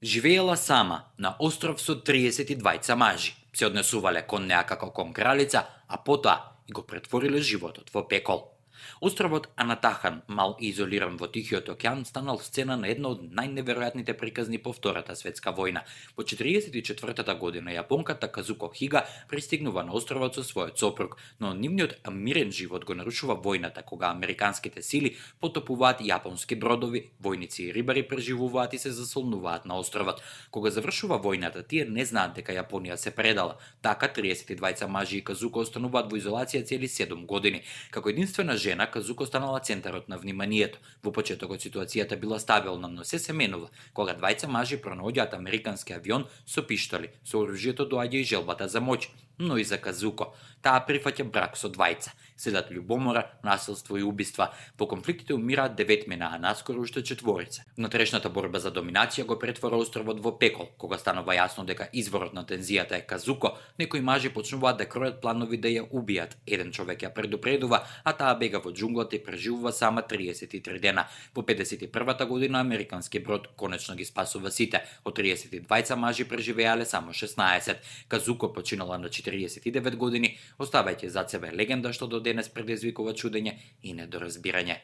Живеела сама на остров со 32 мажи. Се однесувале кон неа како кон кралица, а потоа и го претвориле животот во пекол. Островот Анатахан, мал и изолиран во Тихиот океан, станал сцена на една од најневеројатните приказни по Втората светска војна. Во 44-та година јапонката Казуко Хига пристигнува на островот со својот сопруг, но нивниот мирен живот го нарушува војната кога американските сили потопуваат јапонски бродови, војници и рибари преживуваат и се засолнуваат на островот. Кога завршува војната, тие не знаат дека Јапонија се предала. Така 32 мажи и Казуко остануваат во изолација цели 7 години. Како единствена жена, Казуко станала центарот на вниманието. Во почетокот ситуацијата била стабилна, но се менува кога двајца мажи пронаоѓаат американски авион со пиштоли. Со оружјето доаѓа и желбата за моќ, но и за Казуко. Таа прифаќа брак со двајца. Следат љубомора, насилство и убиства. Во конфликтите умираат деветмина, а наскоро уште четворица. Внатрешната борба за доминација го претвора островот во пекол. Кога станува јасно дека изворот на тензијата е Казуко, некои мажи почнуваат да кројат планови да ја убијат. Еден човек ја предупредува, а таа бега во џунглата и преживува сама 33 дена. Во 51-та година американски брод конечно ги спасува сите. Од 32 мажи преживеале само 16. Казуко починала на 49 години, оставајќи зад себе легенда што до денес предизвикува чудење и недоразбирање.